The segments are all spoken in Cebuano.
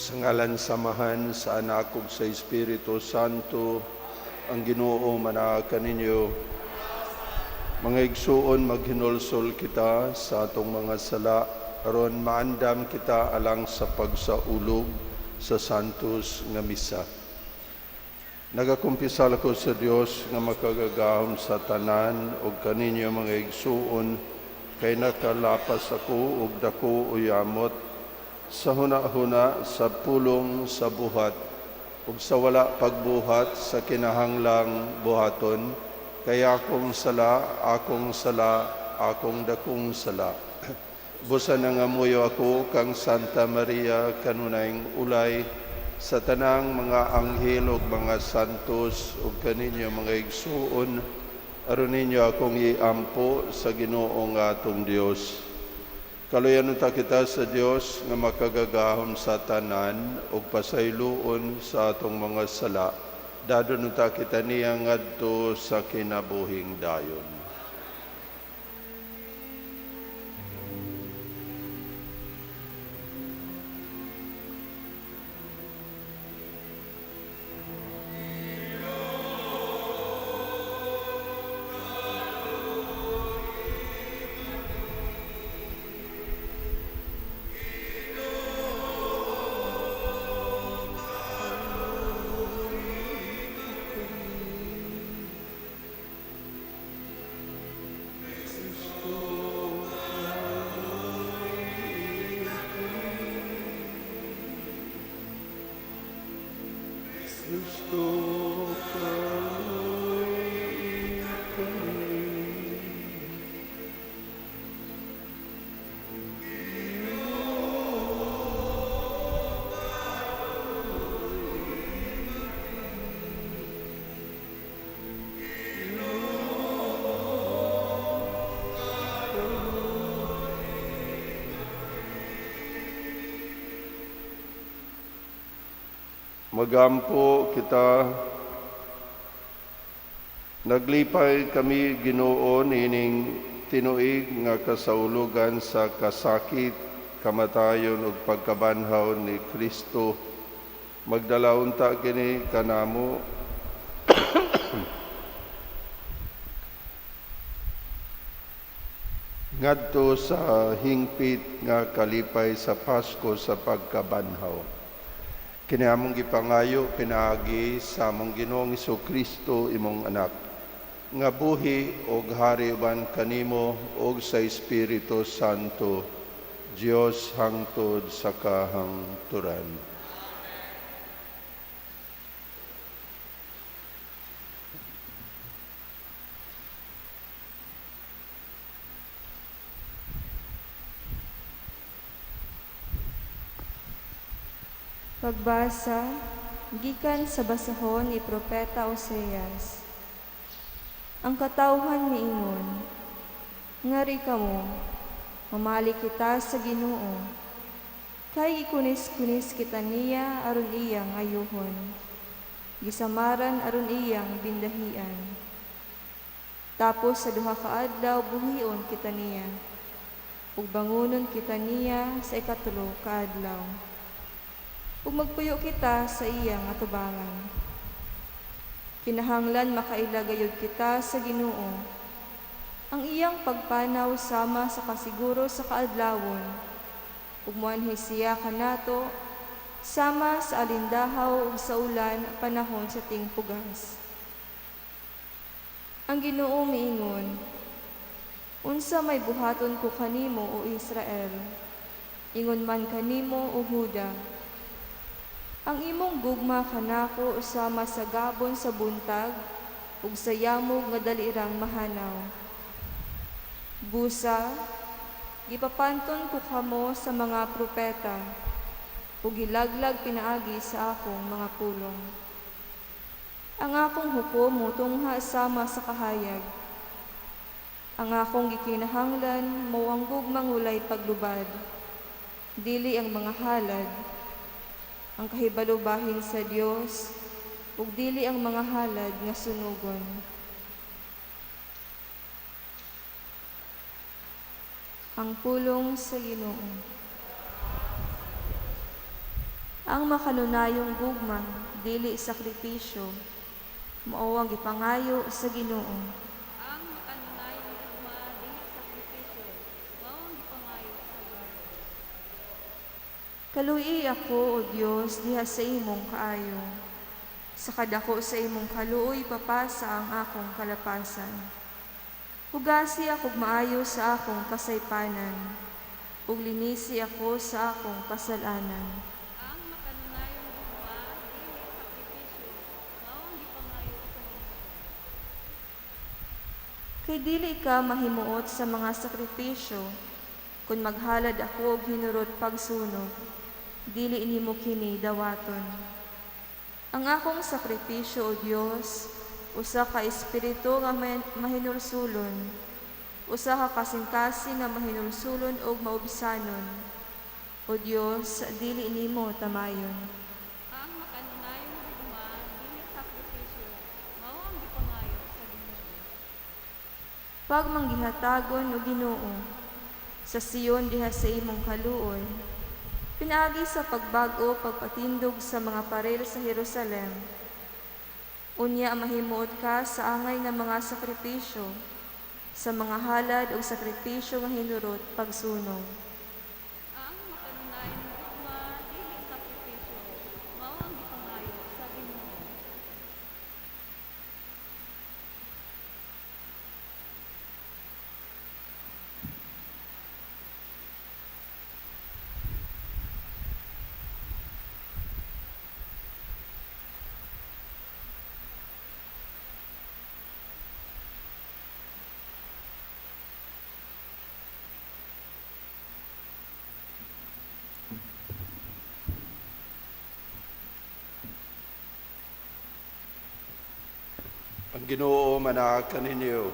Sa ngalan sa Amahan, sa Anak ug sa Espiritu Santo, ang Ginoo manaa kaninyo. Mga igsuon, maghinulsol kita sa atong mga sala aron maandam kita alang sa pagsaulog sa Santos nga Misa. Nagakumpisal ko sa Dios nga makagagahom sa tanan ug kaninyo, mga igsuon, kay nakalapas ako og dako o yamot sa huna-huna, sa pulong, sa buhat, ug sa wala pagbuhat sa kinahanglang buhaton, kay akong sala, akong sala, akong dakong sala. Busa nangamuyo ako kang Santa Maria, kanunayng ulay, sa tanang mga anghel ug mga santos, ug kaninyo, mga igsuon, aron ninyo akong iampo sa Ginoo nga atong Dios. Kaluyan unta kita sa Dios nga makagagahom sa tanan ug pasayloon sa atong mga sala. Dadon unta kita niya ngadto sa kinabuhing dayon. Kristo, kaluoy kami. Magampo kita. Naglipay kami, Ginoo, niining tinuig nga kasaulugan sa kasakit, kamatayon ug pagkabanhaw ni Kristo. Magdala unta kini kanamo ngadto sa hingpit nga kalipay sa Pasko sa pagkabanhaw. Kini among gipangayo pinaagi sa among Ginoong Kristo, imong anak, nga buhi og hari uban kanimo og sa Espiritu Santo, Dios hangtod sa kahangturan. Pagbasa gikan sa basahon ni Propeta Oseas. Ang katawhan miingon, "Ngari kamo, mamali kita sa Ginoo. Kay gikunis-kunis kita niya aron iyang ayuhon. Gisamaran aron iyang bindahian. Tapos sa 2 ka adlaw buhion kita niya. Ug bangonon kita niya sa ikatulo ka adlaw. Ug magpuyo kita sa iyang atubangan." Kinahanglan makaila gayud kita sa Ginoo. Ang iyang pagpanaw sama sa kasiguro sa kaadlawon. Ug moanhi siya kanato sama sa alindahaw ug sa ulan panahon sa tingpugas. Ang Ginoo miingon, "Unsa may buhaton ko kanimo, o Israel? Ingon man kanimo, o Huda. Ang imong gugma kanako sama sa gabon sa buntag ug sa yamog nga dali rang mahanaw. Busa, gipapanton ko kamo sa mga propeta ug gilaglag pinaagi sa akong mga pulong. Ang akong hukom motungha sama sa kahayag. Ang akong gikinahanglan mao ang gugmang walay paglubad, dili ang mga halad, ang kahibalo bahin sa Dios ug dili ang mga halad nga sunugon." Ang pulong sa Ginoo. Ang makanunayong gugma dili sakripisyo, mao ang gipangayo sa Ginoo. Ang makanunayong gugma dili sakripisyo, mao ang gipangayo sa Ginoo. Kaluoyi ako, O Dios, diha sa imong kaayo. Sa kadako sa imong kaluoy papasa ang akong kalapasan. Hugasi akog maayo sa akong kasaypanan, ug linisi ako sa akong kasalanan. Ang makanunayong gugma dili sakripisyo, mao ang gipangayo sa Ginoo. Kay dili ka mahimuot sa mga sakripisyo, kun maghalad ako og hinurot pagsunog, dili nimo kini dawaton. Ang akong sakripisyo, O Dios, usa ka espiritu nga mahinulsulon, usa ka kasing-kasing nga mahinulsulon ug maubsanon. O Dios, dili nimo tamayon. Ang makanunayong gugma dili sakripisyo, mao ang gipangayo sa Ginoo. Pagmanggihatagon o Ginoo, sa Sion diha sa imong kaluoy, pinaagi sa pagbag-o pagpatindog sa mga parel sa Jerusalem. Unya mahimuot ka sa angay nga mga sakripisyo, sa mga halad ug sakripisyo nga hinurot pagsunog. Ang makanunayong gugma dili sakripisyo, mao ang gipangayo sa Ginoo. Ang Ginoo manaa kaninyo.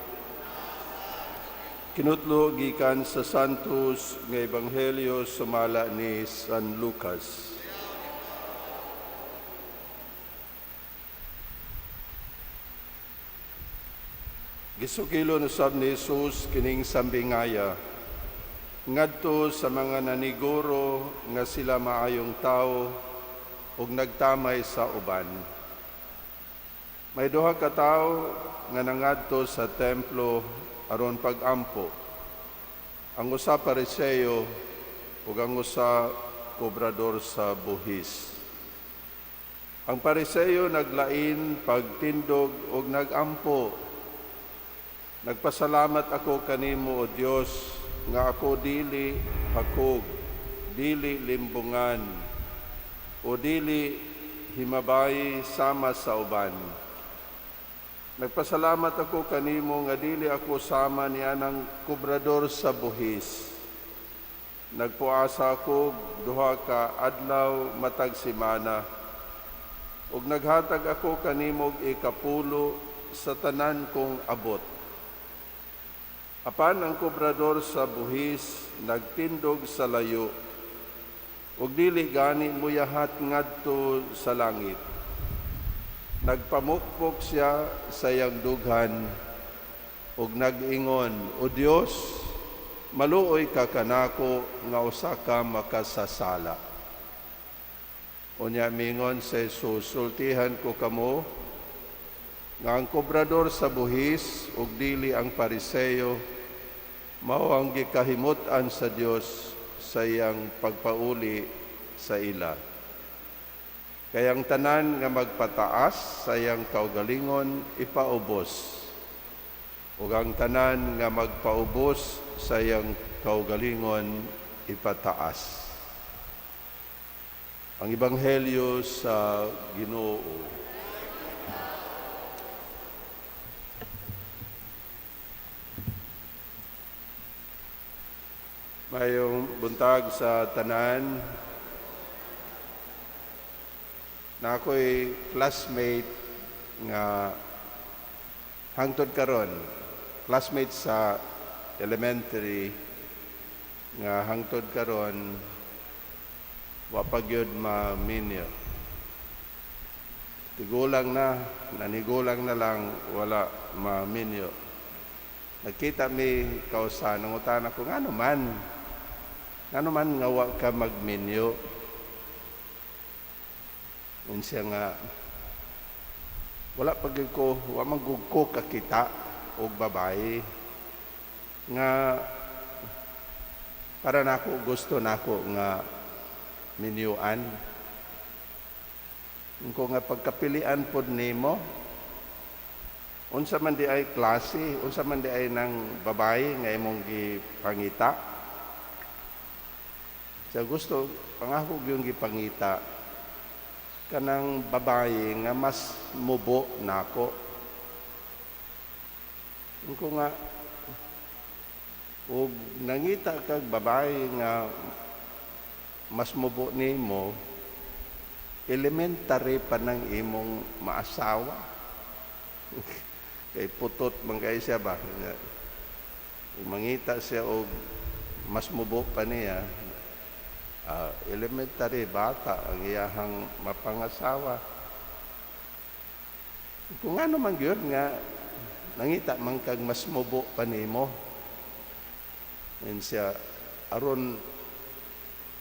Kinutlo gikan sa Santos nga Ebanghelyo sumala ni San Lucas. Gisukilon usab ni Jesus kining sambingaya ngadto sa mga naniguro nga sila maayong tawo ug nagtamay sa uban. May duha ka tawo nga nangadto sa templo aron pag-ampo. Ang usa Pariseo ug ang usa kobrador sa buhis. Ang Pariseo naglain pagtindog ug nagampo. Nagpasalamat ako kanimo, O Dios, nga ako dili hakog, dili limbungan, o dili himabay sama sa uban. Nagpasalamat ako kanimo nga dili ako sama ni anang kobrador sa buhis. Nagpuasa ako duha ka adlaw matag semana, ug naghatag ako kanimo og ikapulo sa tanan kong abot. Apan ang kobrador sa buhis nagtindog sa layo, ug dili gani muyahat ngadto sa langit. Nagpamukpok siya sa iyang dughan ug nag-ingon, O Dios, maluoy ka kanako nga usa ka makasasala. Unya mingon sa Jesus, sultihan ko kamo nga ang kobrador sa buhis ug dili ang Pariseo mao ang gikahimut-an sa Dios sa iyang pagpauli sa ila. Kay ang tanan nga magpataas sa iyang kaugalingon ipaubos, ug ang tanan nga magpaubos sa iyang kaugalingon ipataas. Ang Ebanghelyo sa Ginoo. Mayong buntag sa tanan. Na ako'y classmate nga hangtod karon, classmate sa elementary nga hangtod karon wa pa gyud maminyo. Tigulang na, nanigulang na lang, wala maminyo. Nagkita mi kausa, nangutana ko, ngano man nga wa ka magminyo? Yun siya nga wala pa gyud ko, wa man gud ko kakita og babae nga para nako, gusto nako nga minyuan. Ko nga pagkapilian pod nimo, unsa man di ay klase, unsa man di ay ng babae nga imong gipangita? Sa gusto pangako yung gipangita kanang babae nga mas mubo nako. Ko nga ug nangita kag babae nga mas mubo nimo, elementary pa ng imong maasawa. Kay putot man kay siya ba? Ug mangita siya og mas mubo pa niya, elementary bata ang iyahang mapangasawa. Kung ano man gyud nga nangita man kag mas mubo pa nimo. And siya, aron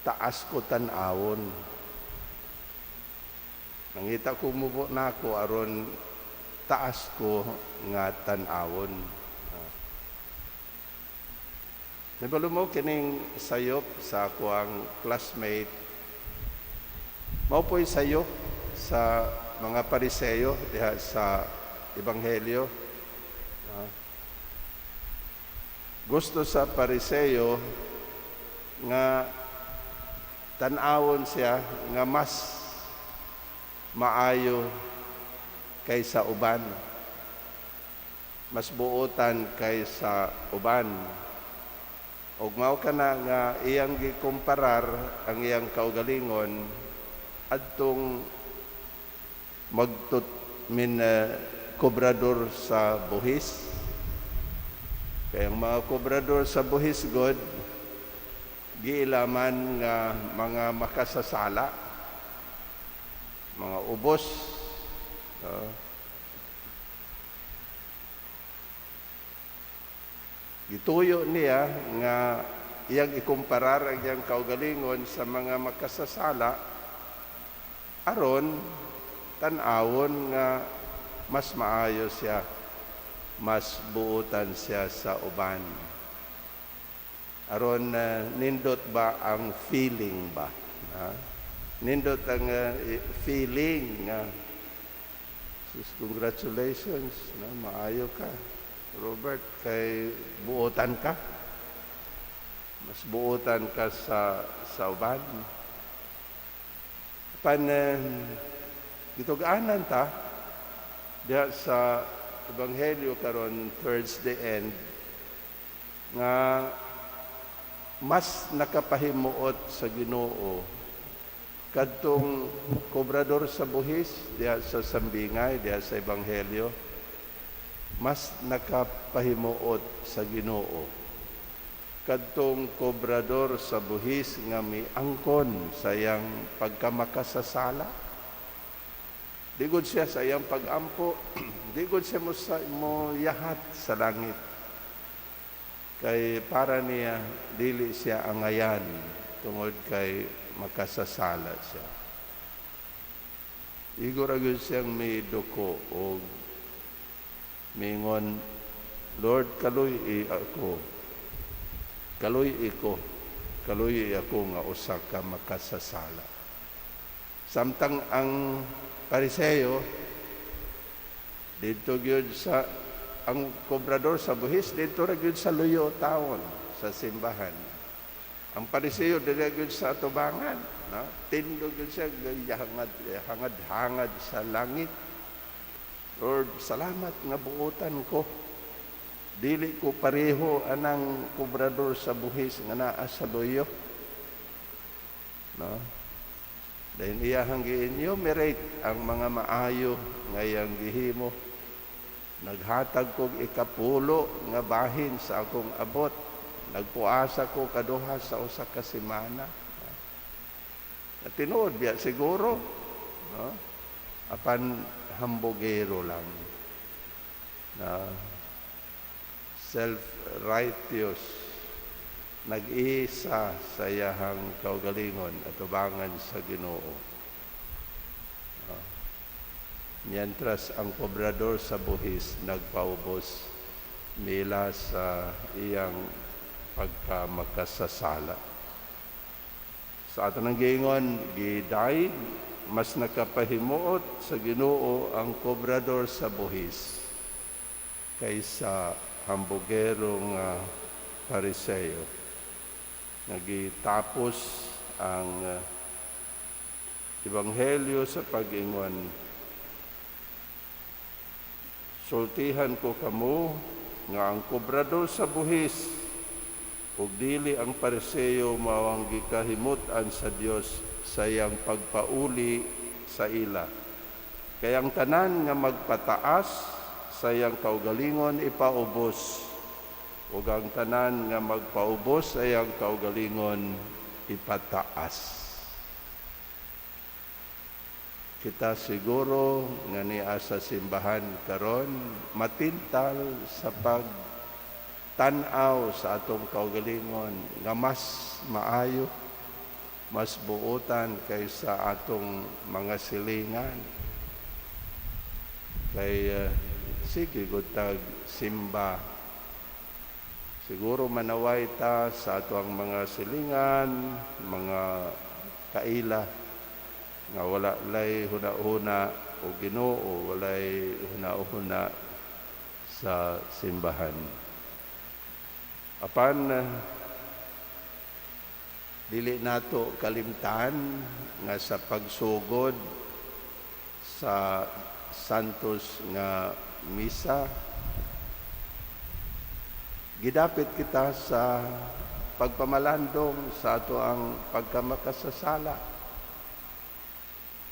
taas ko tan-awon. Nangita ko mubo nako aron taas ko nga tan-awon. Nabalo mo kining sayop sa ako ang classmate. Mao po'y sayop sa mga Pariseyo diha sa Ebanghelyo. Gusto sa Pariseyo nga tan-awon siya nga mas maayo kaysa uban. Mas buotan kaysa uban. Og mao kana nga iyang gikumparar ang iyang kaugalingon adtong magtut min kobrador sa buhis. Kay ang mga kobrador sa buhis god giilaman nga mga makasasala, mga ubos. Gituyo niya nga iyang ikumparar ang iyang kaugalingon sa mga makasasala aron tan-awon nga mas maayo siya, mas buotan siya sa uban. Aron nindot ba ang feeling ba? Ha? Nindot ang feeling nga sus, congratulations, no? Maayo ka, Robert, kay buotan ka. Mas buotan ka sa uban. Pan gitug-anan ta diha sa Ebanghelyo karon towards the end nga mas nakapahimuot sa Ginoo kadtong kobrador sa buhis diha sa sambingay, diha sa Ebanghelyo. Mas nakapahimuot sa Ginoo kadtong kobrador sa buhis nga miangkon sa iyang pagkamakasasala. Digod siya sa iyang pag-ampo, digod siya mo yahat sa langit. Kay para niya, dili siya angayan tungod kay makasasala siya. Igo ra gyud siyang may duko og mingon, "Lord, kaluy-i ako. Kaluy-i ko. Kaluy-i ako nga usa ka makasasala." Samtang ang Pariseo didto gyud sa, ang kobrador sa buhis didto ra gyud sa luyo tawon sa simbahan. Ang Pariseo diri gyud sa atubangan, no? Tindog gyud siya, hangad hangad hangad sa langit. "Lord, salamat nga buotan ko. Dili ko pareho anang kobrador sa buhis nga naa sa luyo." No? Dahil iyahang gi-enumerate ang mga maayo nga iyang gihimo. "Naghatag kog ikapulo nga bahin sa akong abot. Nagpuasa ko kaduha sa usa ka semana." Na tinuod biya siguro, no? Apan hambogero lang. Na self-righteous, nag-iisa sa iyahang kaugalingon at ubangan sa Ginoo. Mientras ang kobrador sa buhis nagpaubos mila sa iyang pagkamakasasala. Sa ato nang giingon, gidayeg, mas nakapahimuot sa Ginoo ang kobrador sa buhis kaysa hambugero nga Pariseo. Nagitapos ang Ebanghelyo sa pag-ingon, "Sultihan ko kamo nga ang kobrador sa buhis ug dili ang Pariseo mao ang gikahimut-an sa Dios sa iyang pagpauli sa ila. Kay ang tanan nga magpataas sa iyang kaugalingon ipaubos, ug ang tanan nga magpaubos sa iyang kaugalingon ipataas." Kita siguro nga niya sa simbahan karon matintal sa pag tan-aw sa atong kaugalingon nga mas maayo, mas buotan kaysa atong mga silingan. Kay sige gud tag simba, siguro manaway ta sa atong mga silingan, mga kaila nga wala lay huna-huna o Ginoo, walay huna-huna sa simbahan. Apan dili nato kalimtan nga sa pagsugod sa Santos nga Misa, gidapit kita sa pagpamalandong sa ato ang pagkamakasasala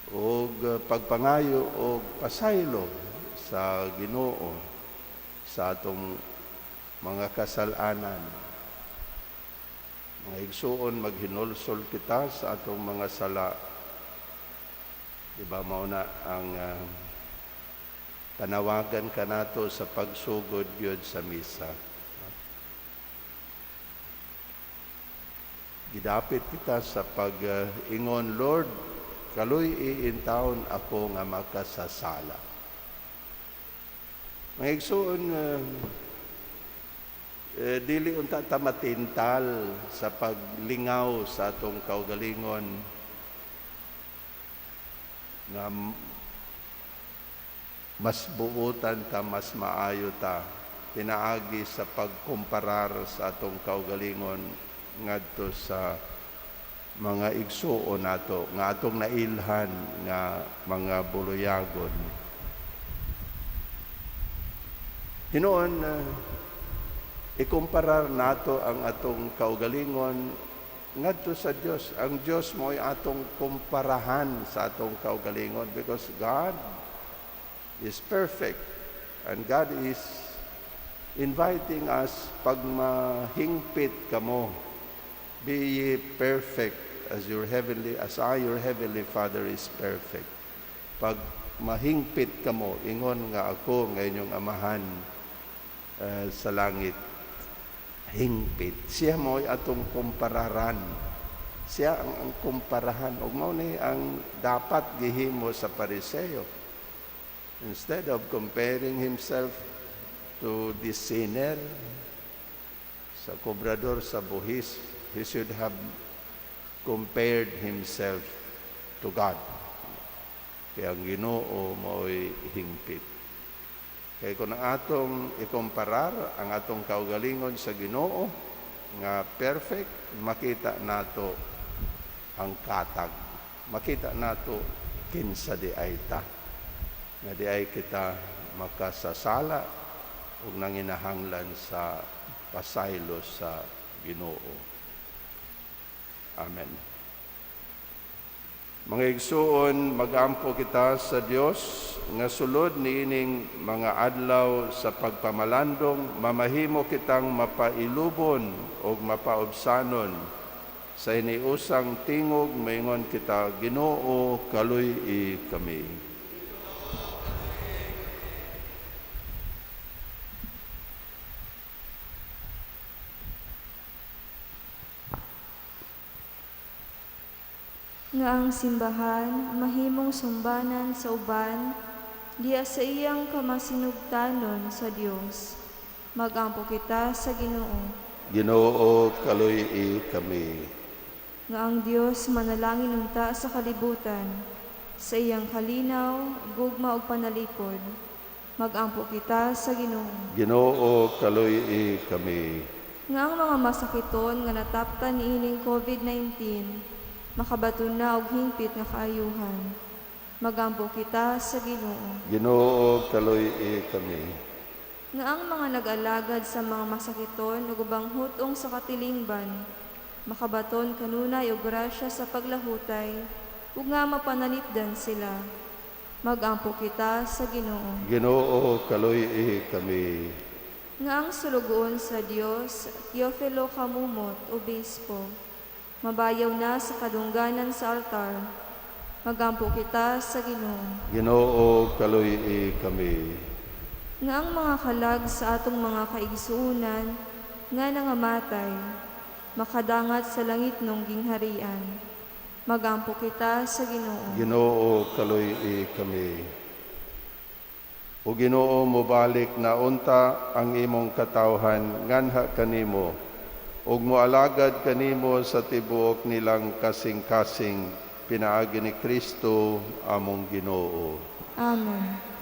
og pagpangayo og pasaylo sa Ginoo sa atong mga kasalanan. Mga igsuon, maghinulsol kita sa atong mga sala. Diba mao na ang panawagan kanato sa pagsugod gyud sa misa? Gidapit kita sa pag-ingon, "Lord, kaluy-i intawon ako nga makasasala." Mga igsuon, dili unta ta matintal sa paglingaw sa atong kaugalingon nga mas buotan ta, mas maayo ta, pinaagi sa pagkumparar sa atong kaugalingon ngadto sa mga igsuon nato nga atong nailhan nga mga buluyagon. Hinuon ikumparar nato ang atong kaugalingon ngadto sa Dios. Ang Dios mo'y atong kumparahan sa atong kaugalingon because God is perfect and God is inviting us, "Pag mahingpit kamo, be ye perfect as I, your heavenly Father, is perfect." Pag mahingpit kamo, ingon nga ako nga inyong amahan sa langit hingpit. Siya mo'y atong kumpararan. Siya ang kumparahan. Ug mao ni ang dapat gihimo sa Pariseo. Instead of comparing himself to the sinner, sa kobrador sa buhis, he should have compared himself to God. Kay ang Ginoo mao'y hingpit. Kay kung ang atong ikumparar ang atong kaugalingon sa Ginoo nga perfect, makita nato ang katag. Makita nato kinsa diay ta. Nga diay kita makasasala ug nanginahanglan sa pasaylo sa Ginoo. Amen. Mga igsuon, magampo kita sa Dios nga sulod niining mga adlaw sa pagpamalandong, mamahimo kitang mapailubon ug mapaobsanon sa hiniusang tingog maingon kita, "Ginoo, kaluy-i kami." Nga Nga ang simbahan mahimong sumbanan sa uban diha sa iyang kamasinugtanon sa Dios. Magampo kita sa Ginoo. Ginoo, kaluy-i kami. Nga ang Dios manalangin unta sa kalibutan sa iyang kalinaw, gugma ug panalipod. Magampo kita sa Ginoo. Ginoo, kaluy-i kami. Nga ang mga masakiton nga nataptan niining COVID-19 makabaton na og hingpit nga kaayuhan. Magampo kita sa Ginoo. Ginoo, kaluy-i kami. Nga ang mga nag-alagad sa mga masakiton ug ubang hutong sa katilingban makabaton kanunay og grasya sa paglahutay ug nga mapanalipdan sila. Magampo kita sa Ginoo. Ginoo, kaluy-i kami. Nga ang sulugoon sa Dios, Teofilo Camumot, Obispo, mabayaw na sa kadungganan sa altar. Magampo kita sa Ginoo. Ginoo, kaluy-i kami. Nga ang mga kalag sa atong mga kaigsuonan nga nangamatay, makadangat sa langit nung gingharian. Magampo kita sa Ginoo. Ginoo, kaluy-i kami. O Ginoo, mobalik na unta ang imong katawhan nganha kanimo ug moalagad kanimo sa tibuok nilang kasing-kasing pinaagi ni Kristo among Ginoo. Amen.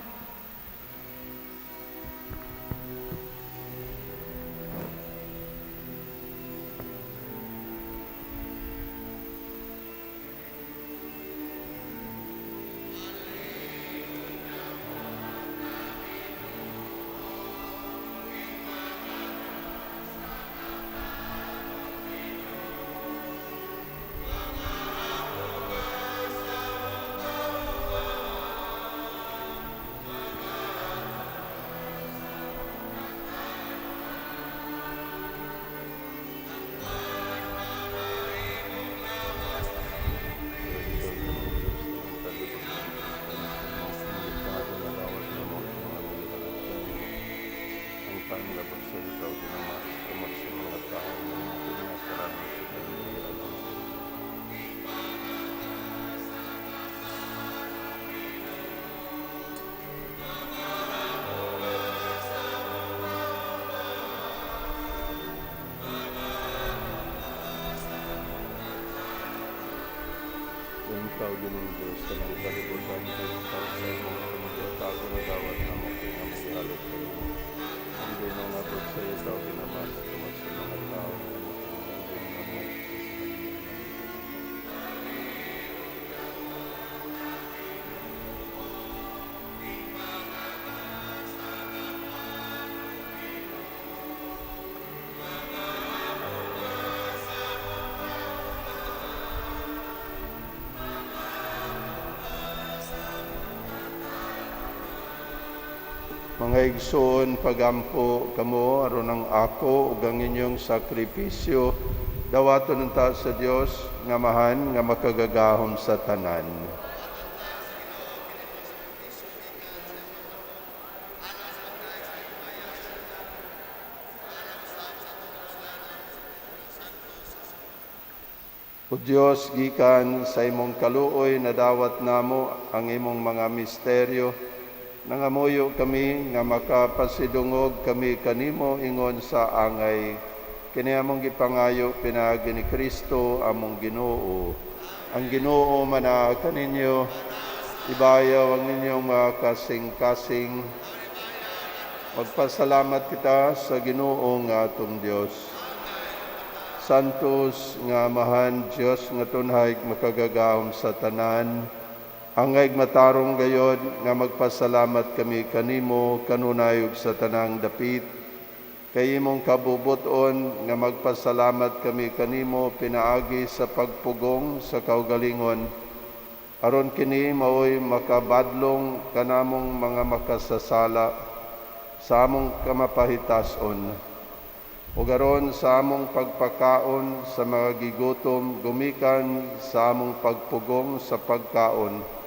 Ang panglabot sa ikaw ginamas kamot sa mga tao nga pinasarado sa kanila. Ang tao ginong Diyos sa mga kalibutan, ikaw sa imong pamagatago na dawat na mo kinamaghalot kanimo. Ang ginong abot sa ikaw ginamas kamot sa mga tao nga makinamaghalot sa kanila. Mga igsoon, pagampo kamo aron ang ako ug ang inyong sakripisyo dawaton unta sa Dios nga Amahan nga makagagahom sa tanan. O Dios, gikan sa imong kaluoy nadawat namo ang imong mga misteryo. Nangamuyo kami nga makapasidungog kami kanimo ingon sa angay. Kini among gipangayo pinaagi ni Kristo among Ginoo. Ang Ginoo manaa kaninyo, ibayaw ang inyong mga kasing-kasing. Magpasalamat kita sa Ginoo nga atong Dios. Santos nga Amahan, Dios nga tunhay makagagahom sa tanan, angay matarong gayod nga magpasalamat kami kanimo kanunay ug sa tanang dapit. Kay imong kabubuton nga magpasalamat kami kanimo pinaagi sa pagpugong sa kaugalingon. Aron kini maoy makabadlong kanamong mga makasasala sa among kamapahitason. Ug aron sa among pagpakaon sa mga gigutom, gumikan sa among pagpugong sa pagkaon,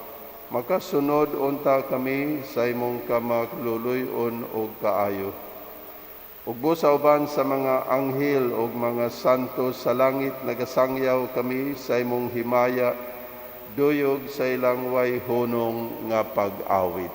makasunod unta kami sa imong kamagluluy-on og kaayo. Ug busa uban sa mga anghel ug mga santo sa langit, nagasangyaw kami sa imong himaya Duyog sa ilang way hunong nga pag-awit.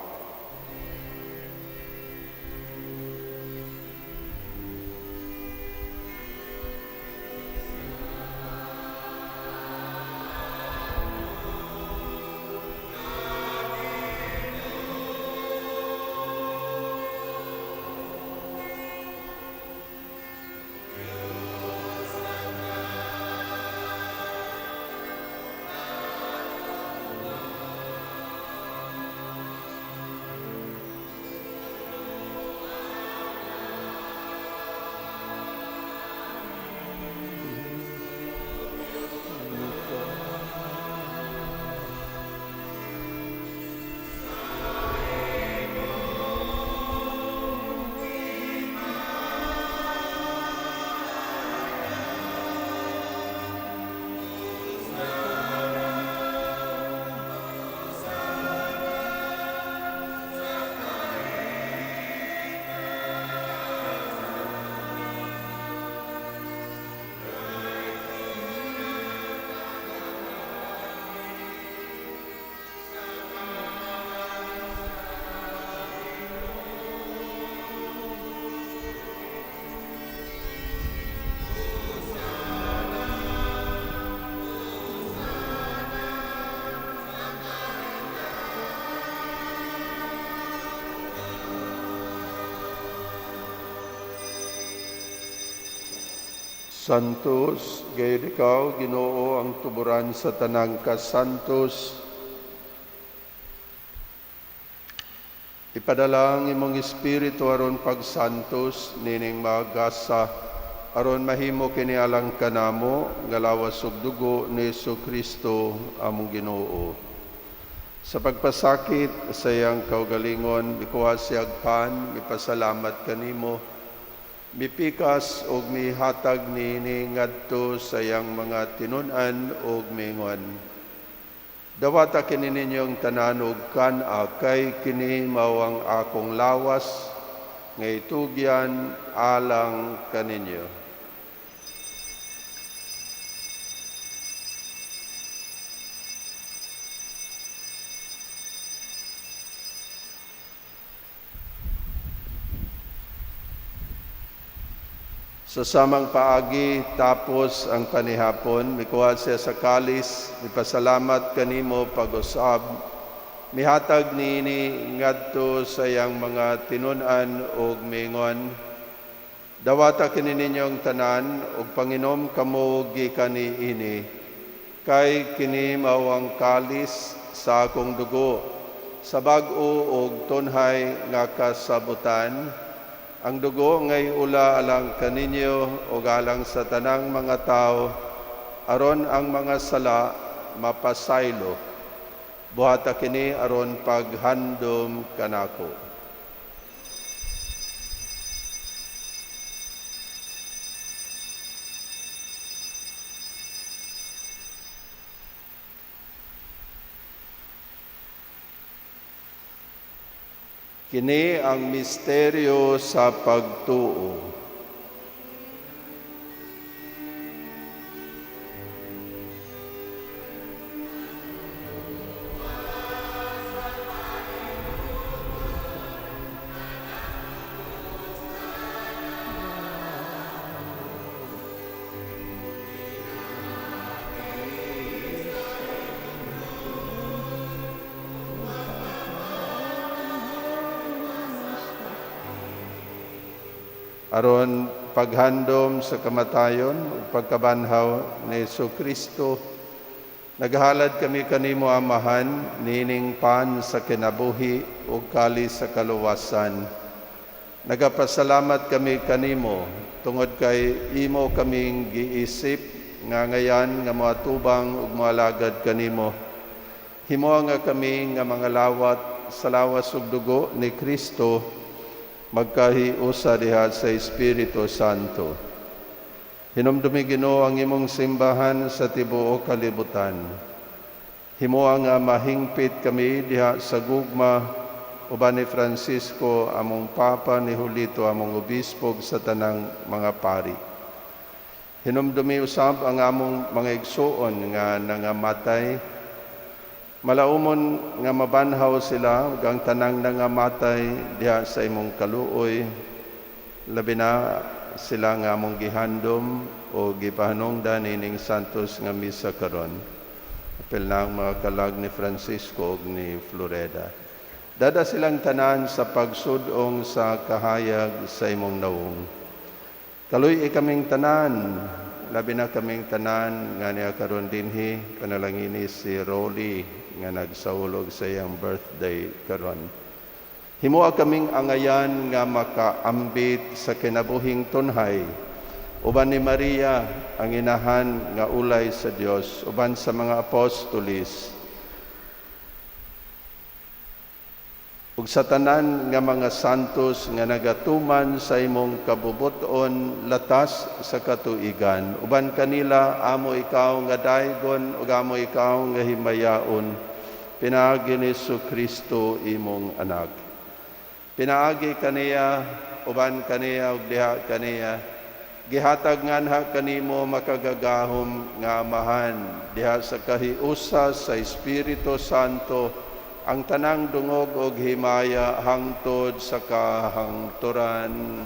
Santos, gayon ikaw, Ginoo, ang tuburan sa tanang kasantos. Ipadala ang imong espiritu aron pagsantos nining magasa aron mahimo kini alang kanamo nga lawas ug dugo ni Kristo among Ginoo. Sa pagpasakit sa iyang kaugalingon, mikuha siyag pan, mipasalamat kanimo, mipikas og mihatag niini ngadto sa iyang mga tinun-an og mingon: Dawata kini ninyong tanan og kan-a, kay kini mao ang akong lawas nga itugyan alang kaninyo. Sa samang paagi, tapos ang panihapon, mikuha siya sa kalis, mipasalamat kanimo pag-usab, mihatag niini ngadto sa iyang mga tinun-an og mingon: Dawata kini ninyong tanan ug panginom kamo gikan niini, kay kini mao ang kalis sa akong dugo, sa bag-o og tunhay nga kasabutan. Ang dugo ngay ula alang kaninyo o alang sa tanang mga tao, aron ang mga sala mapasaylo. Buhata kini aron paghandom kanako. Kini ang misteryo sa pagtuo. Aron paghandom sa kamatayon ug pagkabanhaw ni Kristo, naghalad kami kanimo, Amahan, nining pan sa kinabuhi ug kalis sa kaluwasan. Nagapasalamat kami kanimo tungod kay imo kaming giisip nga ngayan nga moatubang ug moalagad kanimo. Himoa nga kami nga mga lawat sa lawas ug dugo ni Kristo magkahiusa diha sa Espiritu Santo. Hinumdumi, Ginoo, ang imong simbahan sa tibuok kalibutan. Himoa nga mahingpit kami diha sa gugma uban ni Francisco among Papa, ni Julito among obispo, sa tanang mga pari. Hinumdumi usab ang among mga igsuon nga nangamatay. Malaumon nga mabanhaw sila ug ang tanang nangamatay diha sa imong kaluoy, labi na sila nga among gihandom o gipahanungdan ining santos nga misa karon. Apil na ang mga kalag ni Francisco ug ni Floreda. Dada silang tanan sa pagsudong sa kahayag sa imong nawong. Kaluy-i kaming tanan, labi na kaming tanan nga niya karon dinhi, panalangini si Rolly nga nagsaulog sa iyang birthday karon. Himoa kaming angayan nga makaambit sa kinabuhing tunhay uban ni Maria ang inahan nga ulay sa Dios, uban sa mga apostolis ug sa tanan nga mga santos nga nagatuman sa imong kabubut-on latas sa katuigan. Uban kanila amo ikaw nga daygon ug amo ikaw nga himayaon, pinaagi ni Kristo imong anak. Pinaagi kaniya, uban kaniya ug diha kaniya, gihatag nganha kanimo makagagahom nga Amahan diha sa kahiusa sa Espiritu Santo ang tanang dungog og himaya hangtod sa kahangturan. Amen.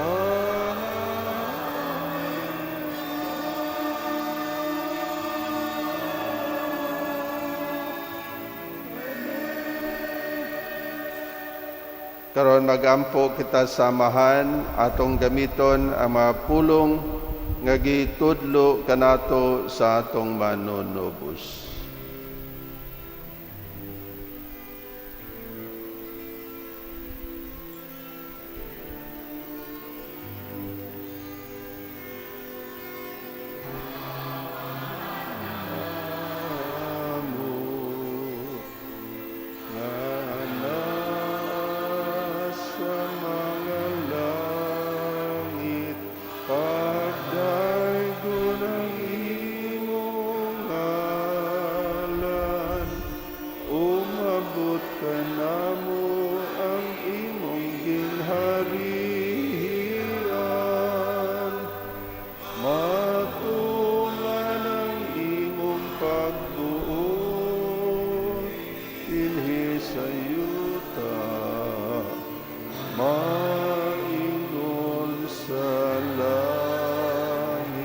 Amen. Karon magampo kita samahan atong gamiton ang mga pulong nga gitudlo kanato sa atong manunubos. Amo nga nasa mga langit, pagdaygon ang imong ngalan, umabot kanamo ang imong gingharian, matuman ang imong pagbuot dinhi sa yuta maingon sa langit.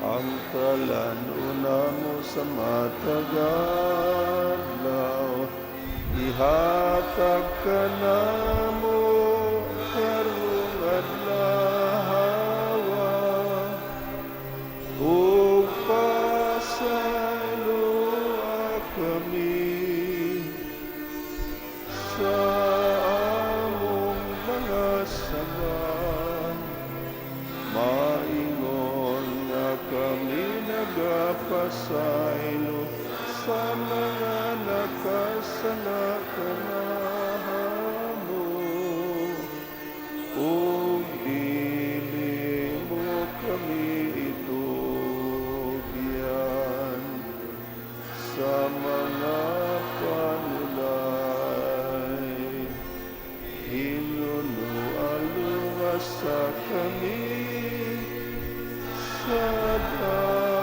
Ang kalan-on namo sa matag adlaw, ihatag kanamo karong adlaw, ug pasayloa kami sa among mga sala, maingon nga kami nagapasaylo sa mga nakasala kanamo, ug dili mo kami itugyan sa mga panulay. Hinunua luwasa kami sa dautan.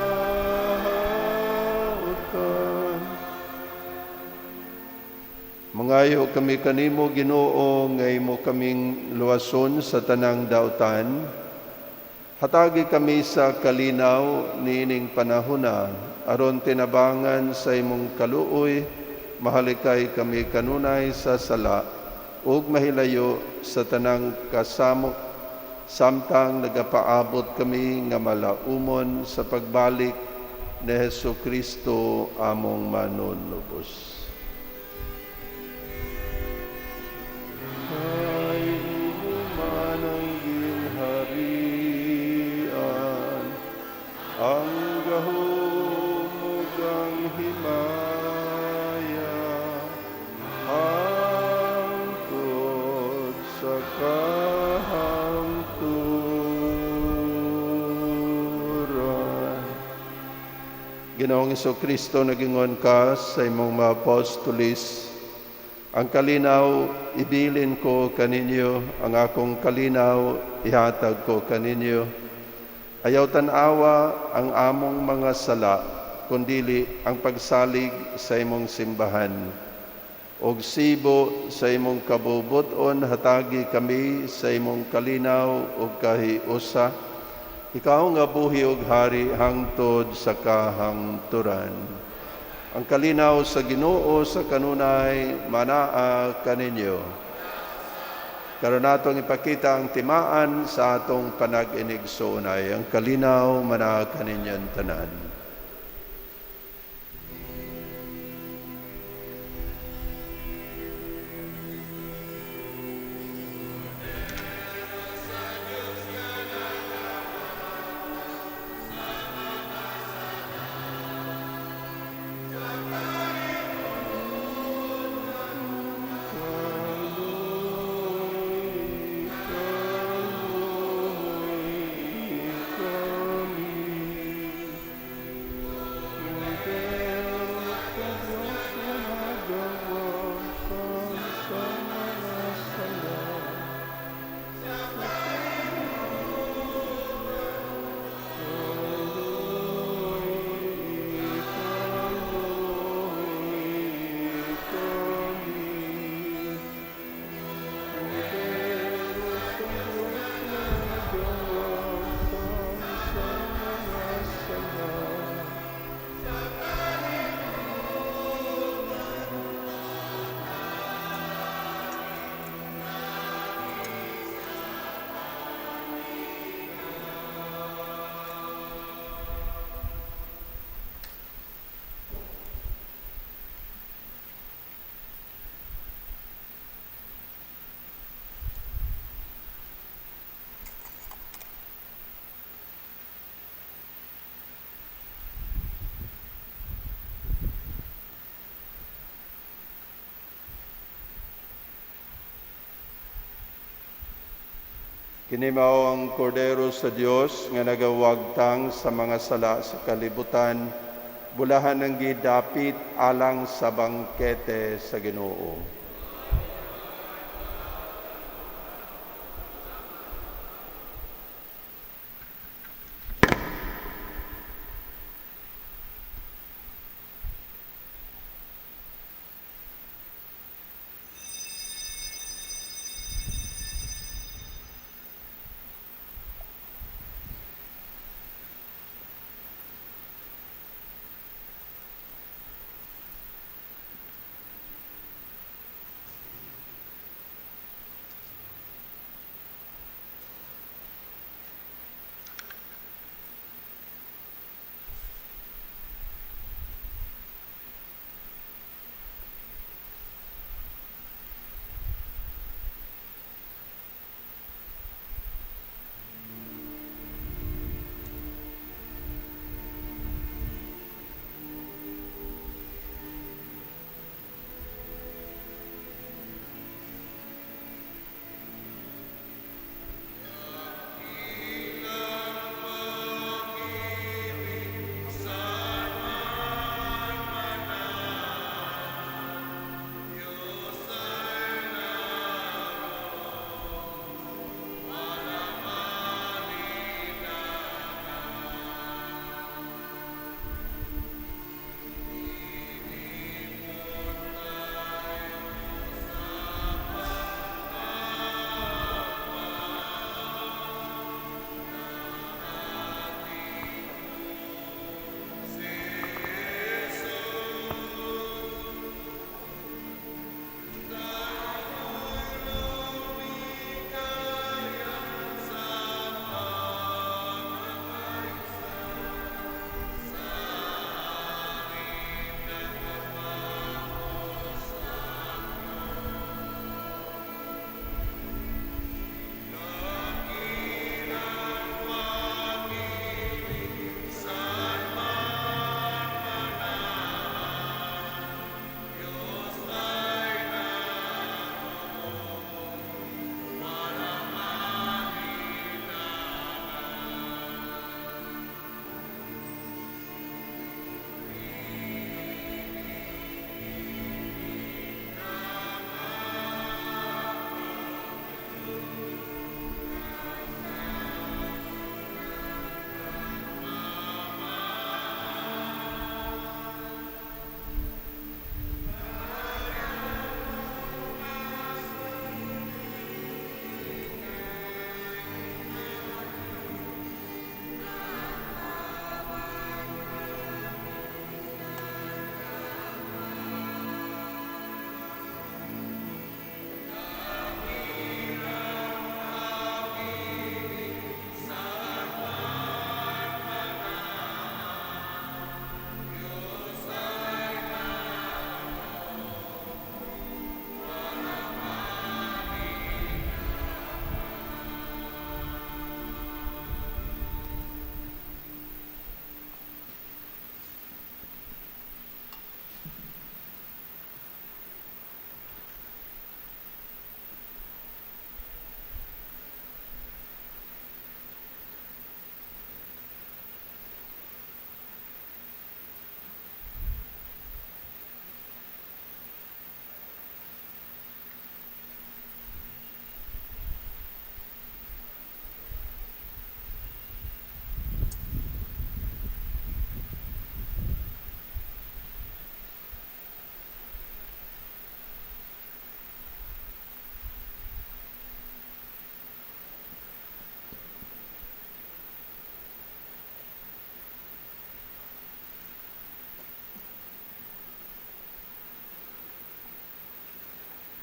Mangayo kami kanimo, Ginoo, nga imo kaming luwason sa tanang dautan. Hatagi kami sa kalinaw niining panahona, aron tinabangan sa imong kaluoy, mahalikay kami kanunay sa sala ug mahilayo sa tanang kasamok, samtang nagapaabot kami nga malaumon sa pagbalik ni Hesus Kristo among manunubos. Kay imo man ang gingharian, ang gahom ug ang himaya, hangtod sa kahangturan. Ginoong Kristo, nagingon ka sa imong mga apostolis, ang kalinaw ibilin ko kaninyo, ang akong kalinaw ihatag ko kaninyo. Ayaw tan-awa ang among mga sala, kundili ang pagsalig sa imong simbahan. Og sibo sa imong kabubuton, hatagi kami sa imong kalinaw ug kahiusa. Ikaw nga buhi ug hari hangtod sa kahangturan. Ang kalinaw sa Ginoo sa kanunay manaa kaninyo. Karon natong ipakita ang timaan sa atong panag-inigsoonay. Ang kalinaw manaa kaninyong tanan. Kini mao ang Kordero sa Dios nga nagawagtang sa mga sala sa kalibutan, bulahan ang gidapit alang sa bangkete sa Ginoo.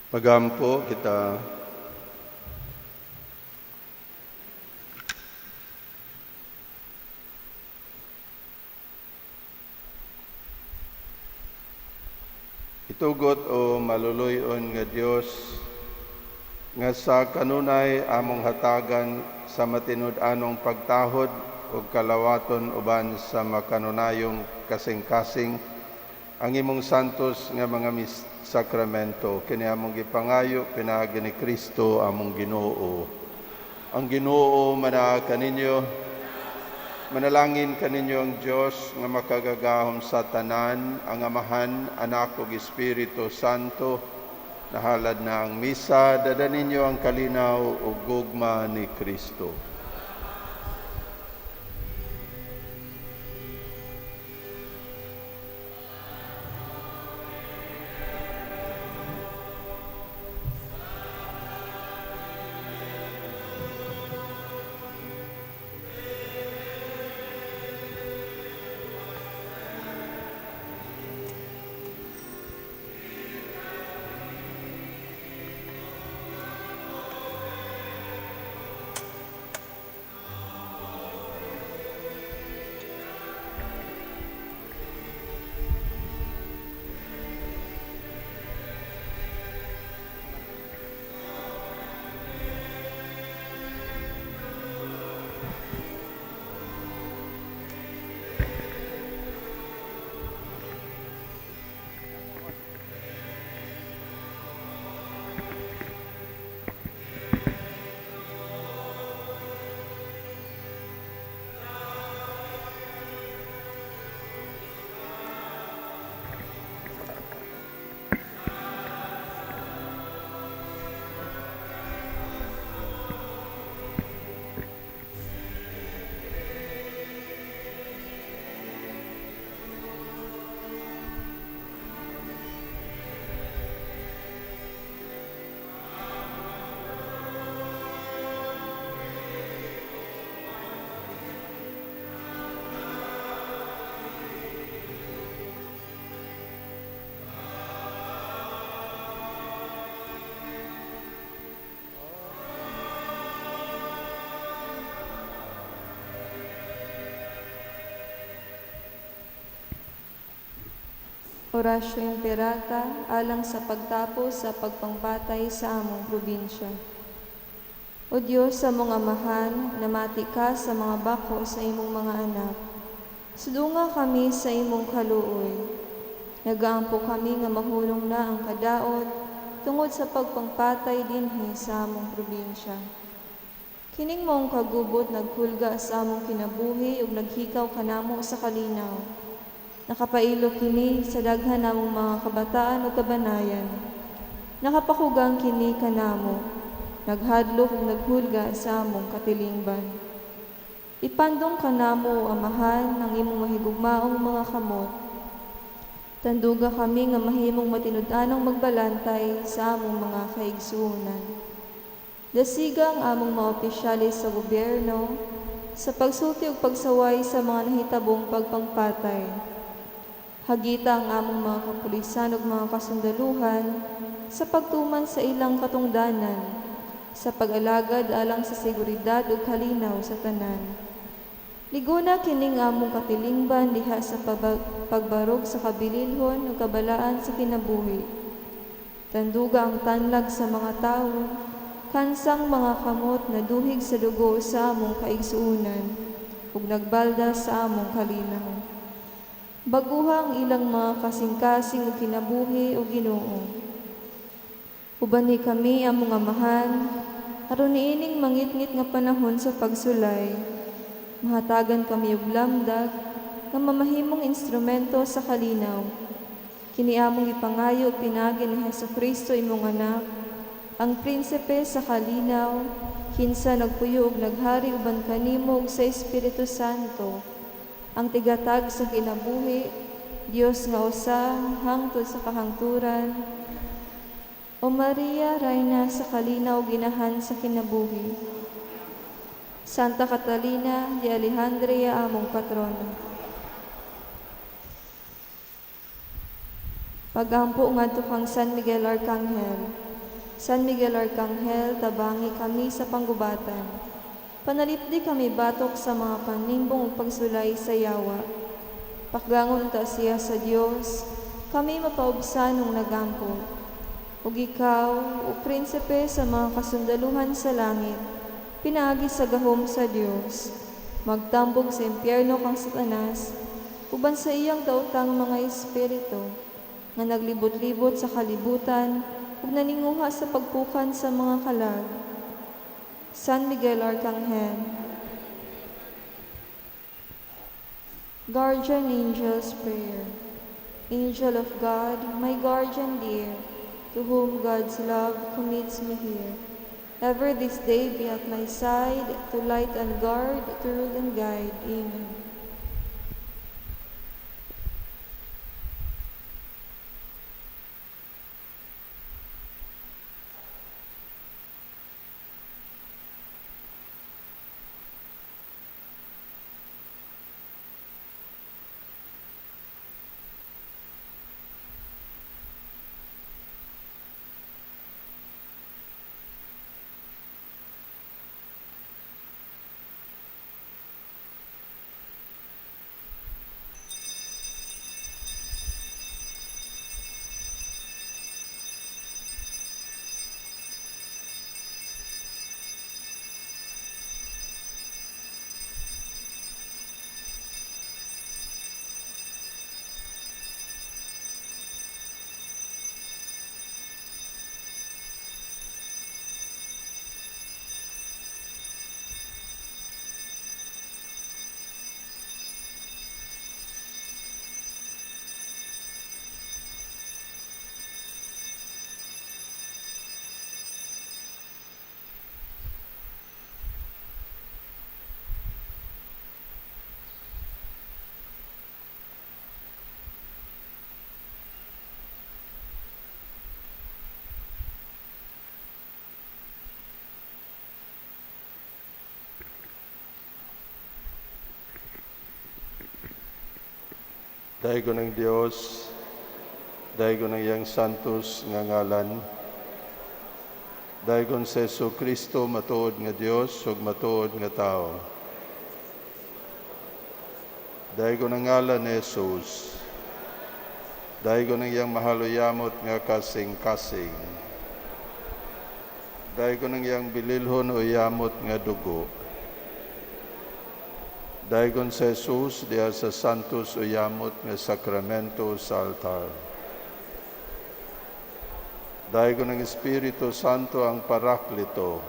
Pagampo kita. Itugot o maluluyon nga Dios nga sa kanunay among hatagan sa matinud-anong pagtahod ug kalawaton uban sa makanunayong kasing-kasing ang imong santos nga mga sakramento, kini among gipangayo pinaagi ni Kristo among Ginoo. Ang Ginoo manaa kaninyo. Manalangin kaninyo ang Dios nga makagagahom sa tanan, ang Amahan, Anak ug Espiritu Santo. Nahalad na ang misa, dada ninyo ang kalinaw ug gugma ni Kristo. Oratio Imperata alang sa pagtapos sa pagpangbatay sa among probinsya. O Dios, sa among Amahan, namati ka sa mga bako sa imong mga anak. Sudunga kami sa imong kaluoy. Nagaampo kami nga mahulong na ang kadaot tungod sa pagpangpatay dinhi sa among probinsya. Kining maong kagubot nagkulga sa among kinabuhi ug naghikaw kanamo sa kalinaw. Nakapailo kini sa daghan namong mga kabataan ug kabanayan. Nakapakugang kini kanamo, naghadlok ug naghulga sa among katilingban. Ipandong kanamo, o Amahan, ang imong mahigugmaong mga kamot. Tanduga kami nga mahimong matinud-anong magbalantay sa among mga kaigsuonan. Dasiga ang among mga opisyalis sa gobyerno sa pagsulti ug pagsaway sa mga nahitabong pagpangpatay. Hagita ang among mga kapulisan ug mga kasundaluhan sa pagtuman sa ilang katungdanan, sa pag-alagad alang sa seguridad ug kalinaw sa tanan. Liguna kining among katilingban diha sa pagbarog sa kabililhon ug kabalaan sa kinabuhi. Tanduga ang tanlag sa mga tawo, kansang mga kamot na duhig sa dugo sa among kaigsuonan ug nagbalda sa among kalinaw. Baguha ang ilang mga kasing-kasing ug kinabuhi o Ginoo. Uban ni kami among Amahan, aron niining mangitngit nga panahon sa pagsulay, mahatagan kami og lamdag nga mamahimong instrumento sa kalinaw. Kini among ipangayo pinaagi ni Hesukristo imong anak, ang prinsipe sa kalinaw, kinsa nagpuyo ug naghari uban kanimo ug sa Espiritu Santo, ang tigatag sa kinabuhi, Dios nga usa hangtod sa kahangturan. O Maria, Reyna sa kalinaw, ginahan sa kinabuhi. Santa Catalina de Alejandria, among patrona. Pagampo ngadto kang San Miguel Arcangel, San Miguel Arcangel, tabangi kami sa panggubatan. Panalipdi kami batok sa mga panimbong ug pagsulay sa yawa. Pakgangon ta siya sa Dios, kami mapaubsan ug nagampo. Ug ikaw, o prinsipe sa mga kasundaluhan sa langit, pinaagi sa gahom sa Dios, magtambog sa impyerno kang Satanas, uban sa iyang daotang mga espiritu, nga naglibot-libot sa kalibutan ug naninguha sa pagpukan sa mga kalag. San Miguel Arcangel, Guardian Angel's Prayer. Angel of God, my guardian dear, to whom God's love commits me here, ever this day be at my side, to light and guard, to rule and guide. Amen. Daygon ng Dios, daygon ng iyang santos nga ngalan, daygon sa Hesus Kristo matuod nga Dios ug matuod nga tawo. Daygon ang ngalan ni Jesus, daygon ang iyang mahaluyamot nga kasing-kasing, daygon ang iyang bililhon o yamot nga dugo. Daygon sa Jesus diha sa santos o yamot nga sakramento sa altar. Daygon ang Espiritu Santo ang Paraklito.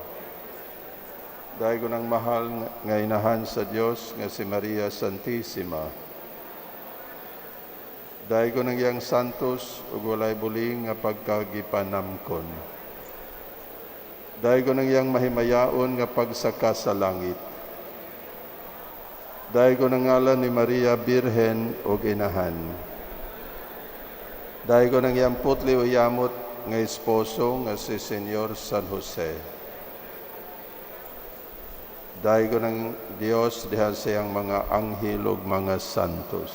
Daygon ang mahal nga inahan sa Dios nga si Maria Santissima. Daygon ang iyang santos ug walay buling nga pagkagipanamkon. Daygon ang iyang mahimayaon nga pagsaka sa langit. Daygon ang ngalan ni Maria Birhen ug Inahan. Daygon ang iyang putli o yamot nga esposo nga si Senyor San Jose. Daygon ang Dios diha sa iyang mga anghel ug mga santos.